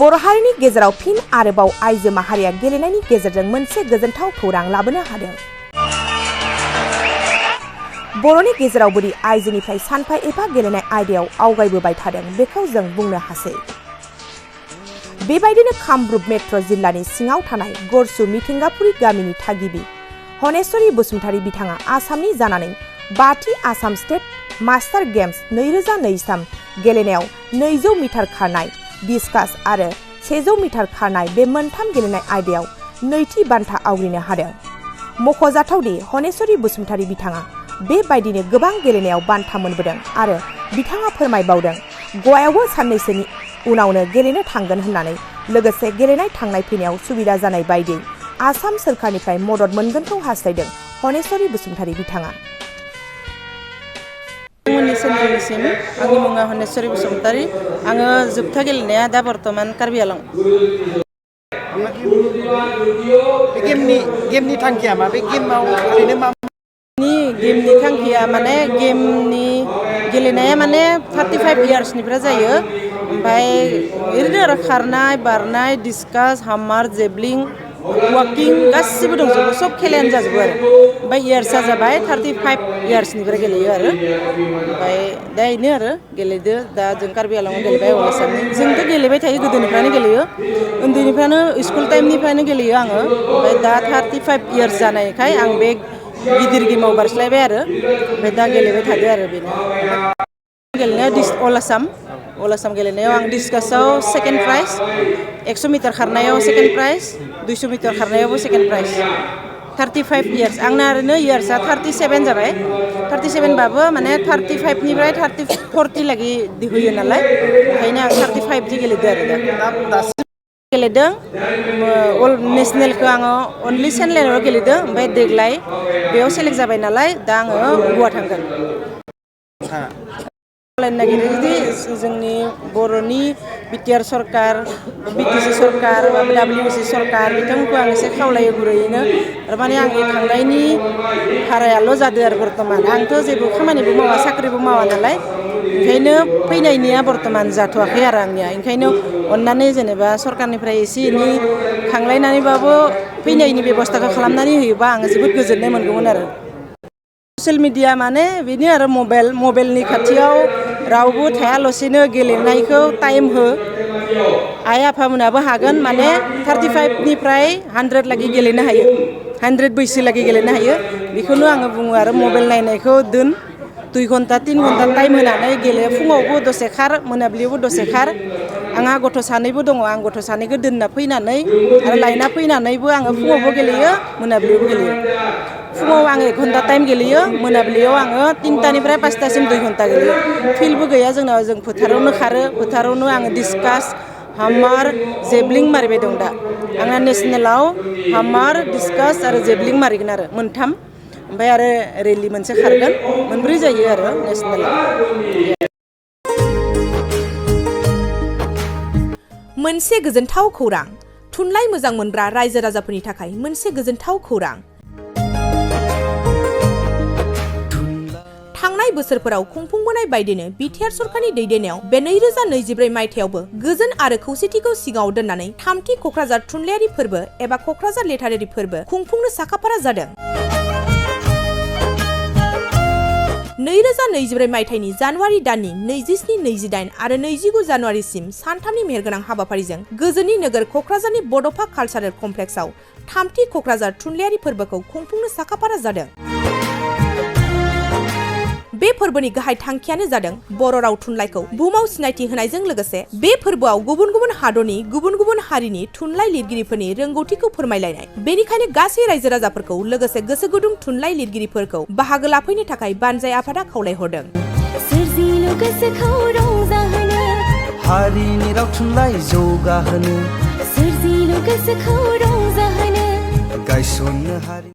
बर' हारिनि गेजेराव फिन आरोबाव आइजो माहारिया गेलेनायनि गेजेरजों मोनसे गोजोनथाव खौरां लाबोनो हादों। बर'नि गेजेराव बोरै आइजोनिफ्राय सानफा एफा गेलेनाय आयदायाव आवगायबोबाय थादों बेखौ जों बुंनो हासै। बेबायदिनो कामरुप मेट्र' जिल्लानि सिङाव थानाय गरसु मिथिंगापुरी गामिनि थागिबि हनेश्वरी बसुमतारी बिथाङा आसामनि जानानै 5थि आसाम स्टेट मास्टार गेम्स 2023 गेलेनायाव 200 मिटार खारनाय, डिस्कास आरो 100 मिटार खारनाय बे मोनथाम गेलेनाय आयदायाव नैथि बान्था आवग्रिनो हादों। मख'जाथावदि हनेश्वरी बसुमतारी बिथाङा बेबायदिनो गोबां गेलेनायाव बान्था मोनबोदों आरो बिथाङा फोरमायबावदों गवायावबो साननैसोनि उनावनो गेलेनो थांगोन होननानै, लोगोसे गेलेनाय थांनाय फैनायाव सुबिदा जानाय बायदि आसाम सोरखारनिफ्राय मदद मोनगोनखौ हास्थायदों हनेश्वरी बसुमतारी बिथाङा। आंनि मुङा हनेश्वरी बसुमतारी। आङो जोबथा गेलेनाया दा बर्तमान कार्बि आलं। गेमनि थांखिया मा? बे गेमाव ओरैनो मा? गेमनि थांखिया माने गेलेनाया माने 35 इयार्सनिफ्राय जायो। ओमफ्राय ओरैनो आरो खारनाय, बारनाय, डिस्कास, हामार, जेभलिं, वाकिं गासिबो दंजोबो, सब खेलायानो जाजोबो आरो। ओमफ्राय इयार्सआ जाबाय 35 इयार्सनिफ्राय गेलेयो आरो। ओमफ्राय दा बेनो आरो गेलेदो। दा जों कार्बि आलंआव गेलेबाय आसामनि। जोंथ' गेलेबाय थायो, गोदोनिफ्रायनो गेलेयो, उन्दैनिफ्रायनो स्कुल टाइमनिफ्रायनो गेलेयो आङो। ओमफ्राय दा 35 इयार्स जानायखाय आं बे गिदिर गेमाव बारस्लायबाय आरो। ओमफ्राय दा गेलेबाय थादो आरो बेनो। गेलेनायाव अल आसाम गेलेनायाव आं डिस्कासआव सेकेन्ड प्राइज, 100 मिटार खारनायाव सेकेन्ड प्राइज, 200 मिटार खारनायावबो सेकेन्ड प्राइज। 35 इयार्स आंना ओरैनो इयार्सआ 37 जाबाय। 37 बाबो माने 35निफ्राय 40 लागि होयो नालाय, ओंखायनो आं 35 गेलेदो आरो दा। गेलेदों अल नेसनेलखौ आङो अनलि सेनलेनाव गेलेदों। ओमफ्राय देग्लाय बेयाव सेलेक्ट जाबाय नालाय दा आङो गवा थांगोन। खावलायनो नागिरो जुदि जोंनि बर'नि बिटिआर सरकार, बिटिसि सरकार, WC सरकार बिथांमोनखौ आं एसे खावलायो गुरैयैनो। थारमाने आंनि थांनायनि भारायाल' जादों आरो बर्तमान। आंथ' जेबो खामानिबो मावा, साख्रिबो मावा नालाय, ओंखायनो फैनायनिया बर्तमान जाथ'वाखै आरो आंनिया। ओंखायनो अननानै जेनेबा सरकारनिफ्राय एसे एनै खांलायनानैबाबो फैनायनि बेब'स्थाखौ खालामनानै होयोबा आङो जोबोद गोजोननाय मोनगौमोन आरो। ससियेल मिडिया माने बेनो आरो मबाइलनि खाथियाव रावबो थायालासेनो गेलेनायखौ टाइम हो। आइ आफामोनाबो हागोन, माने 35निफ्राय 100 लागि गेलेनो हायो, 100 बैसो लागि गेलेनो हायो। बेखौनो आङो बुङो आरो मबाइल नायनायखौ दोन, 2 घन्टा 3 घन्टा टाइम होनानै गेले। फुङावबो दसे खार, मोनाबिलियावबो दसे खार। आंहा गथ' सानैबो दङ, आं गथ' सानैखौ दोनना फैनानै आरो लायना फैनानैबो आङो फुङावबो गेलेयो, मोनाबिलियावबो गेलेयो। फुङाव आङो 1 घन्टा टाइम गेलेयो, मोनाबिलियाव आङो 3टानिफ्राय 5टासिम 2 घन्टा गेलेयो। फिल्डबो गैया जोंनाव, जों फोथारावनो खारो, फोथारावनो आङो डिस्कास, हामार, जेभलिं मारिबाय दं दा। आंना नेसनेलाव हामार, डिस्कास आरो जेभलिं मारिगोन आरो मोनथाम। ओमफ्राय आरो रेलि मोनसे खारगोन, मोनब्रै जायो आरो नेसनेलाव। मोनसे गोजोनथाव खौरां, थुनलाइ मोजां मोनग्रा रायजो राजाफोरनि थाखाय मोनसे गोजोनथाव खौरां। थांनाय बोसोरफोराव खुंफुंबोनाय बायदिनो बिटिआर सरकारनि दैदेननायाव बे 2024 मायथाइयावबो गोजोन आरो खौसेथिखौ सिगाङाव दोननानै 3थि क'क्राझार थुनलाइयारि फोरबो एबा क'क्राझार लिटारेरि फोरबो खुंफुंनो साखाफारा जादों। 2024 मायथाइनि जानुवारि दाननि 27, 28 आरो 29 जानुवारिसिम सानथामनि मेहेरगोनां हाबाफारिजों गोजोननि नोगोर क'क्राझारनि बड'फा कालचारेल कमप्लेक्सआव 3थि क'क्राझार थुनलाइयारि फोरबोखौ खुंफुंनो साखाफारा जादों। बे फोरबोनि गाहाय थांखियानो जादों बर' राव थुनलाइखौ बुहुमाव सिनायथि होनायजों लोगोसे बे फोरबोआव गुबुन गुबुन हादरनि गुबुन गुबुन हारिनि थुनलाइ लिरगिरिफोरनि रोंगौथिखौ फोरमायलायनाय। बेनिखायनो गासै रायजो राजाफोरखौ लोगोसे गोसो गुदुं थुनलाइ लिरगिरिफोरखौ बाहागो लाफैनो थाखाय बानजाय आफादा खावलायहरदों। हारिनि राव थुनलाइ जौगाहोनो गायसननो हारि